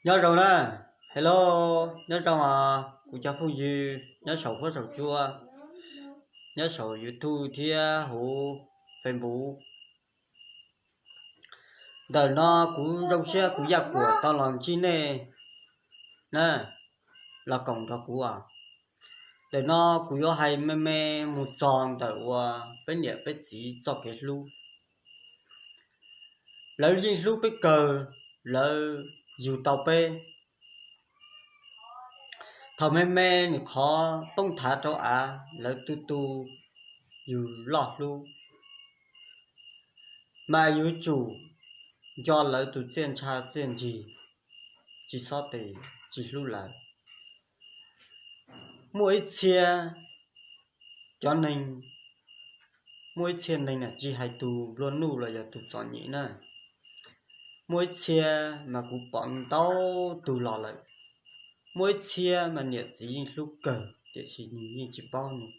Nyob zoo na, hello, nyob zoo os kuv cov phooj ywg nyob saum huab saum cua, nyob saum YouTube thiab huv Facebook. Ntawm no kuv zoo siab kuv Yaj Kuam tau los ntsib nej na, los koom nrog kuv os. Ntawm no kuv yuav hais me me mus txog ntawm uas peb niam peb txiv txoj kev hlub. Lawv yeej hlub peb kawg, lawv yug tau peb. Thaum me me nws qhov poob thav rau av, lawv tu tu yus loj hlub, mas yuav tsum nco lawv tus txiaj ntsha txiaj ntsig, tsis xob tes, tsis hlub lawv. Muaj ib txhia cov neeg, muaj ib txhia neeg na, tsis hais tus nplua nuj los yog tus txom nyem na, muaj ib txhia mas kuv pom ntau tug los lawm, muaj ib txhia mas niam txiv yeej hlub kawg tiam sis nws yeej tsis paub nws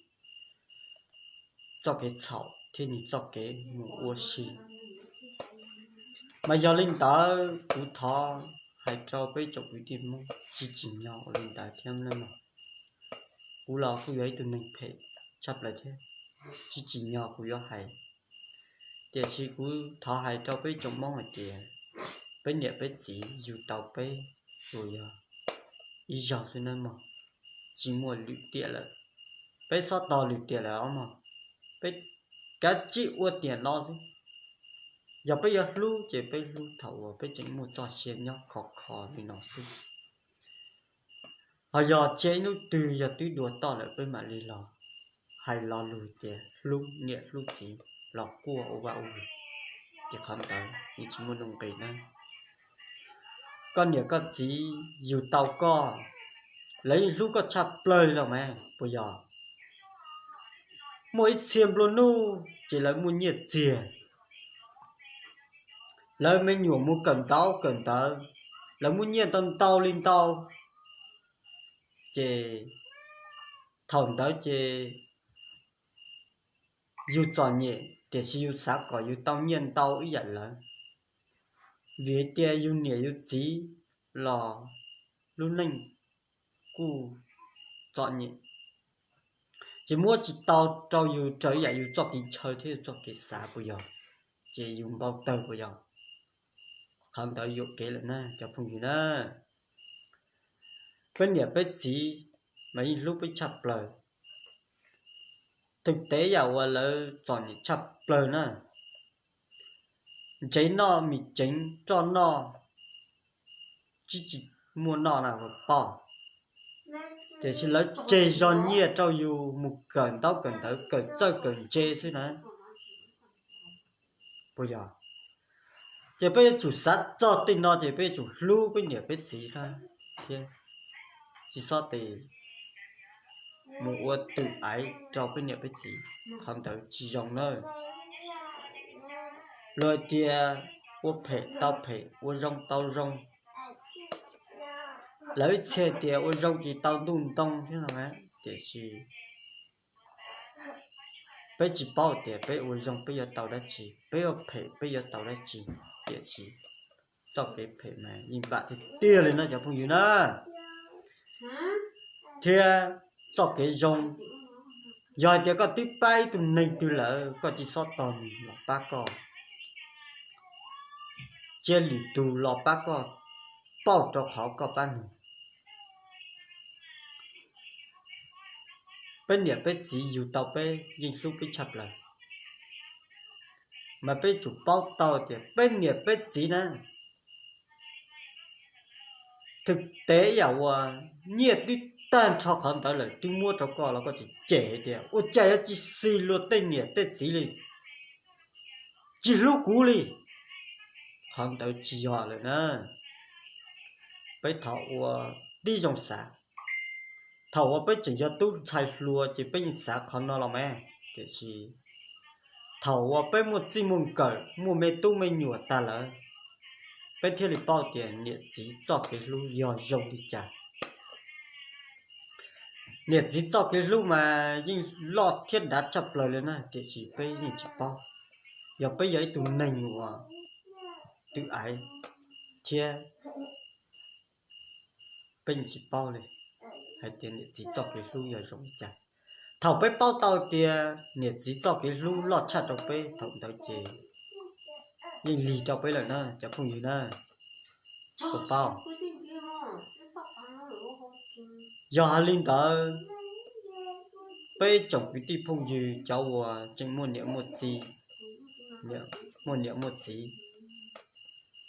txoj kev txhaum thiab nws txoj kev mus ua si. Mas yog li ntawd kuv thov hais rau peb tsoom kwv tij Hmoob tsis tsim nyog ua li ntawd thiab nawb mog. Kuv los kuj yog ib tug neeg phem tshaj plaws thiab, tsis tsim nyog kuv yuav hais. Tiam sis kuv thov hais rau peb tsoom Hmoob hais tias peb niam peb txiv yug tau peb tsuas yog ib zaug xwb nawb mog, tsis muaj lwm tiam lawm. Peb xob tog lwm tiam lawm os mog, peb kav tsij ua tiam no xwb. Yog peb yuav hlub ces peb hlub thaum uas peb tseem muaj txoj sia nyob khov kho li no xwb. Ho yog txog ib hnub twg yog twb dua toj lawm peb mam li los hais lo lus tias hlub niam hlub txiv los quaj ua vaj ua lus, ces qhov ntawd yeej tsis muaj nuj nqis na. Koj niam koj txiv yug tau koj, lawv yeej hlub koj tshaj plaws li los mas puas yog? Muaj ib txhia nplua nuj ces lawv muaj nyiaj txiag, lawv me nyuam mus kawm ntaub kawm ntawv, lawv muaj nyiaj ntau ntau li ntau, ces thaum ntawd ces yus txom nyem tiam sis yus xav kom yus tau nyiaj ntau ib yam lawv, vim tias yus niam yus txiv los lub neej kuj txom nyem, ces muab tsis tau rau yus raws ib yam yus txoj kev ntshaw thiab yus txoj kev xav puas yog? Ces yus npau taws puas yog? Qhov ntawd yuam kev lawm na cov phooj ywg na. Peb niam peb txiv mas yeej hlub peb tshaj plaws, thwm tev yam uas lawv txom nyem tshaj plaws na. Ntsev noj mis tseev roj noj, tsis tsis muaj noj na poj, tiam sis lawv tseg zog nyiaj rau yus mus kawm ntaub kawm ntawv kawm txawj kawm ntse xwb na, puas yog? Ces peb yuav tsum xav txog tej no ces peb yuav tsum hlub peb niam peb txiv thiab, tsis xob tes mus ua twm aiv rau peb niam peb txiv, qhov ntawd tsis zoo nawb. Luag tias ua phem tau phem, ua zoo tau zoo. Lawv ib txhia tias ua zoo ces tau ntuj ntoo thiab no, tiam sis peb tsis paub tias peb ua zoo peb yuav tau dab tsi, peb ua phem peb yuav tau dab tsi. Tiam sis txoj kev phem mas yeej vam tiag tiag li no cov phooj ywg na. Thiab txoj kev zoo, yog hais tias koj twb pab ib tug neeg twg lawm koj tsis xob tos nws los pab koj, cia lwm tus los pab koj pauj rau qhov koj pab nws. Peb niam peb txiv yug tau peb yeej hlub peb tshaj plaws, mas peb tsum paub tau tias peb niam peb txiv na, thwm tev yam uas nyiaj twb tag nrho qhov ntawd lawm twb muab rau koj los koj tseem cem tias ua cas yuav tsis xis luag tej niam tej txiv li, tsis hlub kuv li. Qhov ntawd tsis yog lawm na. Peb thov ua tib zoo xav. Thaum uas peb tseem yog tub ntxhais hluas ces peb yeej xav qhov no los mas, tiam sis thaum uas peb muaj txij muaj nkawm muaj me tub me nyuam tag lawm, peb thiaj li paub tias niam txiv txoj kev hlub yog zoo li cas. Niam txiv txoj kev hlub mas yeej loj thiab dav tshaj plaws li na, tiam sis peb yeej tsis paub. Yog peb yog ib tug neeg uas twm aiv thiab peb yeej tsis paub li hais tias niam txiv txoj kev hlub yog zoo li cas. Thaum peb paub tau tias niam txiv txoj kev hlub loj tshaj rau peb thaum ntawd ces yeej lig rau peb lawm na cov phooj ywg na. Puas paub? Yog hais li ntawd, peb tsoom kwv tij phooj ywg cov uas tseem muaj niam muaj txiv, muaj niam muaj txiv,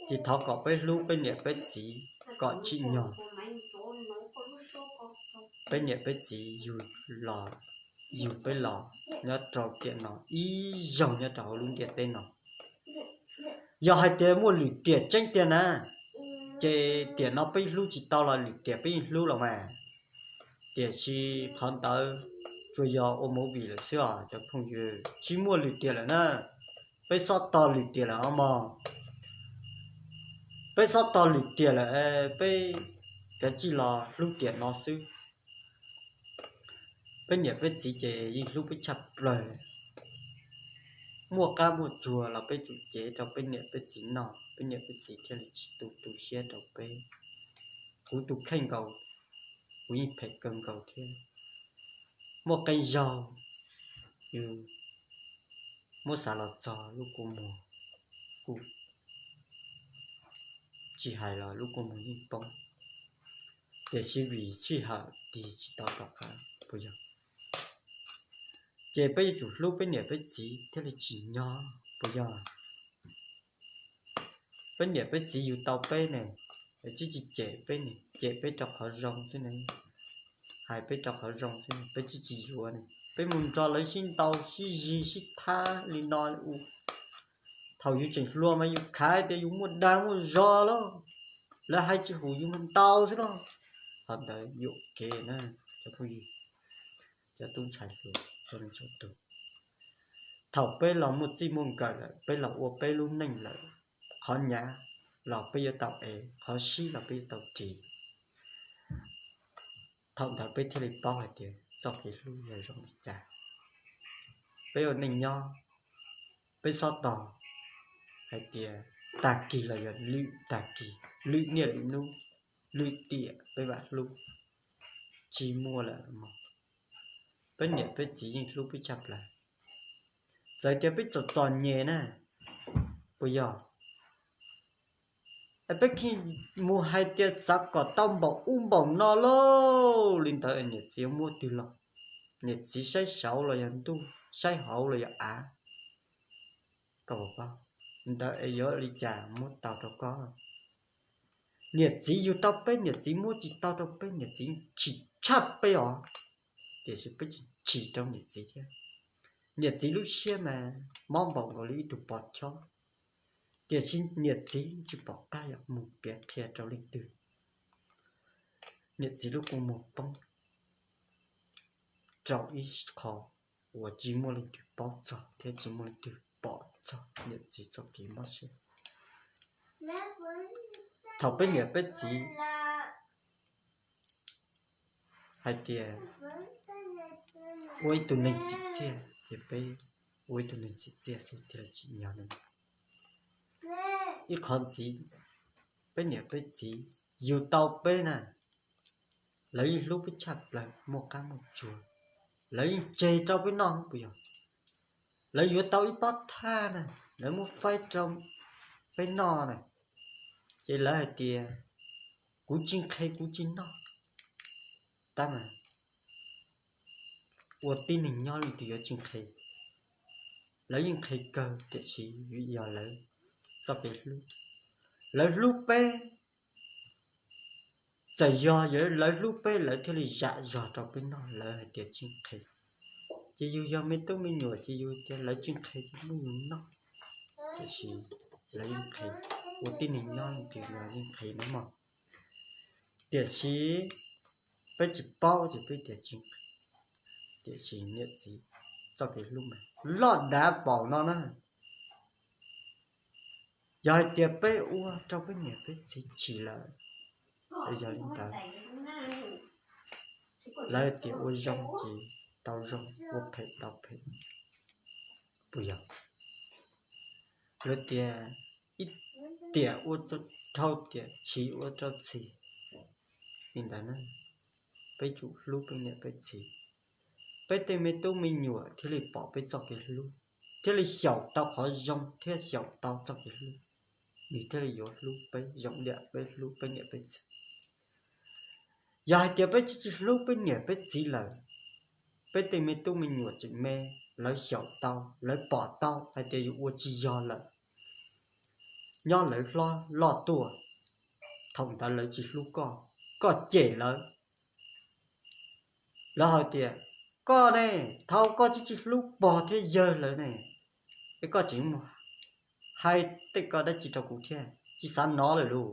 ces thov kom peb hlub peb niam peb txiv kom tsim nyog peb niam peb txiv yug los, yug peb los nyob rau tiam no ib zaug nyob rau hauv lub ntiaj teb no. Yog hais tias muaj lwm tiam tseeb tiag na, ces tiam no peb hlub tsis tau los lwm tiam peb yeej hlub los mas. Tiam sis qhov ntawd tsuas yog ua movie lawm xwb os cov phooj ywg, tsis muaj lwm tiam lawm na. Peb xob tog lwm tiam lawm os mog. Peb xob tog lwm tiam lawm, peb kav tsij los hlub tiam no xwb. Peb niam peb txiv ces yeej hlub peb tshaj plaws. Muaj qab muaj tsuag los peb tsum cev rau peb niam peb txiv noj, peb niam peb txiv thiaj li tsis tu tu siab rau peb. Kuv tus kheej nkaus, kuv yeej phem kawg nkaus thiab. Muaj qee zaug yus muab xav los txog lub kua muag, kuv tsis hais los lub kua muag yeej poob, tiam sis vim sij hawm tig tsis tau tom qab puas yog? Ces peb yuav tsum hlub peb niam peb txiv thiaj li tsim nyog puas yog? Peb niam peb txiv yug tau peb ne, tsis tsis cem peb ne, cem peb rau qhov zoo xwb ne, hais peb rau qhov zoo xwb ne, peb tsis tsis yuav ne, peb mus nrog lawv sib ntaus sib zig sib thab li no li u. Thaum yus tseem hluas mas yus khav tias yus muaj dag muaj zog lauj, lawv hais tsis hum yus mas ntaus xwb lauj. Qhov ntawd yuam kev na cov phooj ywg, cov tub ntxhais hluas txhua leej txhua tus. Thaum peb los muaj txij muaj nkawm lawm, peb los ua peb lub neej lawm, qhov nyav los peb yuav tau ev, qhov sib los peb yuav tau ris. Thaum ntawd peb thiaj li paub hais tias txoj kev hlub yog zoo li cas. Peb ua neej nyob, peb xob tog hais tias tag kis los yog lwm tag kis, lwm niaj lwm hnub, lwm tiam peb vam hlub tsis muaj lawm mog. Peb niam peb txiv yeej hlub peb tshaj plaws. Txawm tias peb txom txom nyem na, puas yog? Es peb khij mus hais tias xav kom tau npaum ub npaum no lauj, li ntawd niam txiv yuav muab twg los? Niam txiv saib saud los yog ntuj, saib hauv los yog av. Koj puas paub? Ntawd es yuav li cas muab tau rau koj? Niam txiv yug tau peb, niam txiv muab tsis tau rau peb, niam txiv chim tshaj peb os. Tiam sis peb tseem chim rau niam txiv thiab. Niam txiv lub siab mas mob npaum nkaus li ib tug pos chob, tiam sis niam txiv tsis pom qab yuav mus piav qhia rau leej twg. Niam txiv lub kua muag poob rau ib qho uas tsis muaj leej twg paub txog thiab tsis muaj leej twg pom txog niam txiv txoj kev mob siab. Thaum peb niam peb txiv hais tias ua ib tug neeg tsim txiaj, ces peb ua ib tug neeg tsim txiaj xwb thiaj li tsim nyog. Ib qhov ntxiv, peb niam peb txiv yug tau peb na, lawv yeej hlub peb tshaj plaws, muaj qab muaj tsuag, lawv yeej tseg rau peb noj puas yog? Lawv yuav tau ib pob thaj na, lawv muab faib rau peb noj na, ces lawv hais tias kuv tsis nqhis kuv tsis noj. Tab mas ua tib neeg nyob leej twg yuav tsis nqhis? Lawv yeej nqhis kawg tiam sis yog lawv txoj kev hlub, lawv hlub peb. Txawm yog lawv hlub peb lawv thiaj li zam zog rau peb noj, lawv hais tias tsis nqhis, ces yus yog me tub me nyuam ces yus tias lawv tsis nqhis ces muab yus noj. Tiam sis lawv yeej nqhis, ua tib neeg nyob leej twg los yeej nqhis na mog. Tiam sis peb tsis paub ces peb tias tsis nqhis, tiam sis niam txiv txoj kev hlub mas loj dav npaum no na. Yog hais tias peb ua rau peb niam peb txiv chim lawm, yog li ntawd lawv tias ua zoo ces tau zoo, ua phem tau phem, puas yog? Lawv tias ib tiam ua rau dhau, tiam txhis ua rau txhis. li ntawd na. Peb tsum hlub peb niam peb txiv, peb tej me tub me nyuam thiaj li pom peb txoj kev hlub, thiaj li xyaum tau qhov zoo thiab xyaum tau txoj kev hlub, nws thiaj li yuav hlub peb zoo li peb hlub peb niam peb txiv. Yog hais tias peb tsis, tsis hlub peb niam peb txiv lawm, peb tej me tub me nyuam tseem me, lawv xyaum tau, lawv pom tau hais tias yus ua tsis yog lawm, nyob lawv hlob loj tuaj, thaum ntawd lawv tsis hlub koj, koj cem lawv, lawv hais tias, koj ne, thaum koj tsis, tsis hlub pog thiab yawg lawv ne, es koj tseem mus hais tej ko dab tsi rau kuv thiab, tsis xav hnov lawm lauj.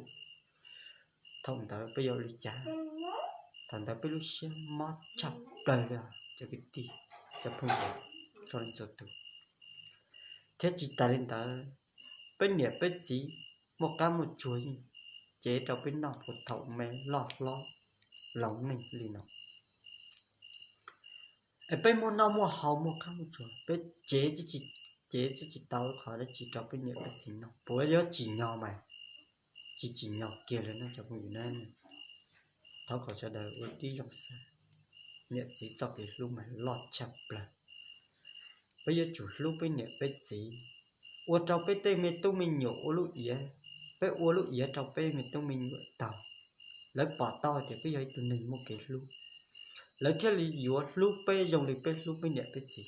Thaum ntawd peb yuav ua li cas? Thaum ntawd peb lub siab mob tshaj plaws li os cov kwv tij, cov phooj ywg txhua leej txhua tus. Thiab tsis tas li ntawd, peb niam peb txiv muaj qab muaj tsuag yeej cev rau peb noj puag thaum me loj hlob laus neej li no. Es peb muaj noj muaj haus muaj qab muaj tsuag, peb cev, cev twb tsis tau qhov dab tsi rau peb niam peb txiv noj, puas yuav tsim nyog mas? Tsis tsim nyog kiag li no cov phooj ywg na. Thov kom sawv daws ua tib zoo xav, niam txiv txoj kev hlub mas loj tshaj plaws. Peb yuav tsum hlub peb niam peb txiv, ua rau peb tej me tub me nyuam ua lub iav, peb ua lub iav rau peb me tub me nyuam taug, lawv pom tau hais tias peb yog ib tug neeg muaj kev hlub, lawv thiaj li yuav hlub peb zoo li peb hlub peb niam peb txiv.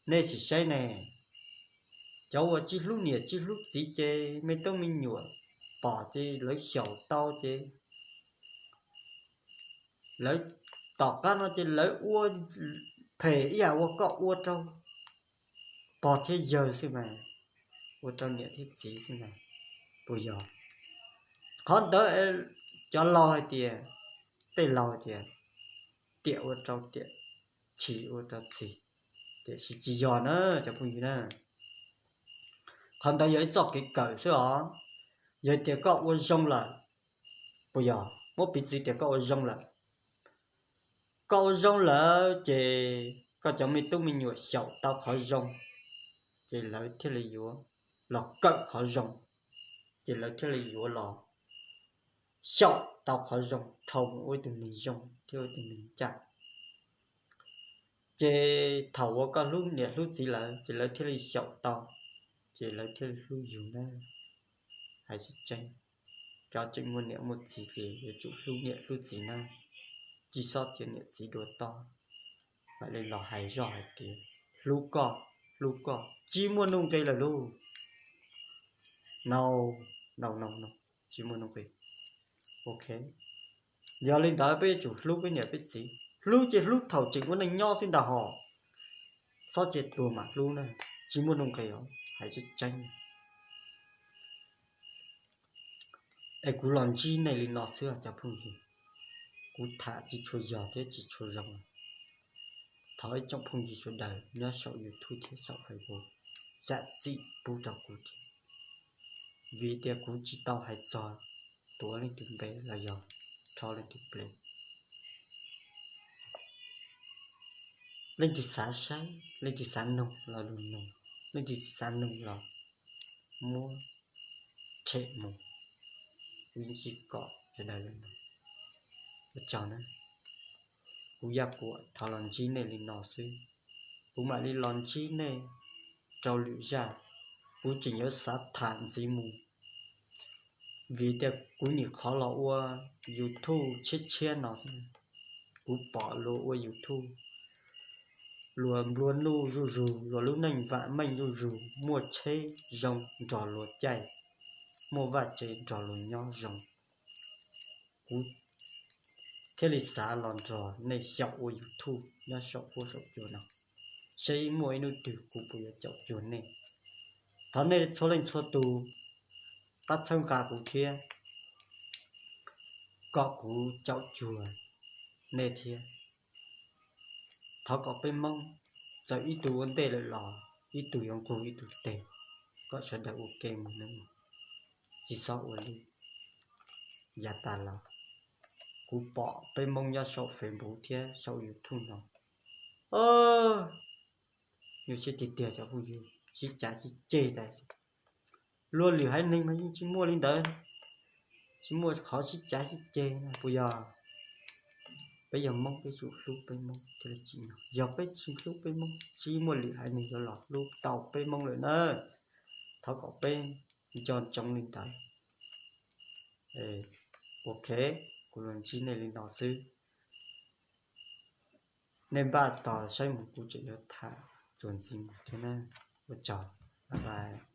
Nej sim saib ne, cov uas tsis hlub niam tsis hlub txiv ces me tub me nyuam pom ces lawv xyaum tau ces lawv, tom qab no ces lawv ua phem ib yam uas koj ua rau pog thiab yawg xwb mas, ua rau niam thiab txiv xwb mas, puas yog? Qhov ntawd cov laus hais tias, tej laus hais tias, tiam ua rau tiam, txhis ua rau txhis, tiam sis tsis yog na cov phooj ywg na. Qhov ntawd yog ib txoj kev kawm xwb os. Yog tias koj ua zoo lawm, puas yog? Muab piv txwv tias koj ua zoo lawm, koj ua zoo lawm ces koj cov me tub me nyuam xyaum tau qhov zoo, ces lawv thiaj li yuav los kawm qhov zoo, ces lawv thiaj li yuav los xyaum tau qhov zoo dhau mus ua ib tug neeg zoo thiab ua ib tug neeg ncaj. Ces thaum uas koj hlub niam hlub txiv lawm ces lawv thiaj li xyaum tau, ces lawv thiaj li hlub yus na. Hais tseeb tseeb, cov tseem muaj niam muaj txiv ces yuav tsum hlub niam hlub txiv na, tsis txhob cia niam txiv dua toj mam li los hais zoj hais tias hlub koj, hlub koj, tsis muaj nuj nqis lawm lauj. No, no, no, no, tsis muaj nuj nqis. Ok, yog li ntawd peb yuav tsum hlub peb niam peb txiv, hlub ces hlub thaum tseem ua neej nyob xwb ntag hos, txhob cia tuag mam hlub na, tsis muaj nuj nqis os, hais tseeb tseeb. Es kuv los ntsib nej li no xwb cov phooj ywg, kuv tham tsis tshua yog thiab tsis tshua zoo. Thov ib tsoom phooj ywg sawv daws nyob saum YouTube thiab saum Facebook zam txim pub rau kuv thiab, vim tias kuv tsis tau hais txog tuav leej twg npe los yog rho leej twg ples. Leej twg xav saib, leej twg xav noog los lug noog, leej twg tsis xav noog los muab tshem mus. Kuv yeej tsis kom sawv daws li no. Ua tsaug na. Kuv Yaj Kuam thov los ntsib nej li no xwb. Kuv mam li los ntsib nej rau lwm zaj. Kuv tseem yuav xav tham ntxiv mus, vim tias kuv nyuam qhuav los ua YouTube tshiab tshiab no, kuv pom luag ua YouTube, luag nplua nuj zuj zus, luag lub neej vam meej zuj zus, muaj tsheb zoo nrog luag caij, muaj vaj tsev nrog luag nyob zoo. Kuv thiaj li xav los nrog nej xyaum ua YouTube nyob saum huab saum cua no, seb muaj ib hnub twg kuv puas yuav caum cuag nej. Thov nej txhua leej txhua tus pab txhawb nqa kuv thiab, kom kuv caum cuag nej thiab. Thov kom peb Hmoob, txawm ib tug ua ntej lawm los ib tug yuav nqug ib tug teg, kom sawv daws ua ke mus nawb mog, tsis txhob ua li yav tas los. Kuv pom peb Hmoob nyob saum Facebook thiab saum YouTube no, nyuaj siab tiag tiag cov phooj ywg, sib cav sib ceg tas. Luag lwm haiv neeg mas yeej tsis muaj li ntawd, tsis muaj qhov sib cav sib ceg no puas yog? Peb yog Hmoob peb yuav tsum hlub peb Hmoob thiaj li tsim nyog. Yog peb tsis hlub peb Hmoob, tsis muaj lwm haiv neeg yuav los hlub tau peb Hmoob lawm na. Thov kom peb nco ntsoov li ntawd. Ok, kuv los ntsib nej li no xwb. Nej npaj tos saib mus kuv tseem yuav tham txuas ntxiv mus thiab na. Ua tsaug, bye bye.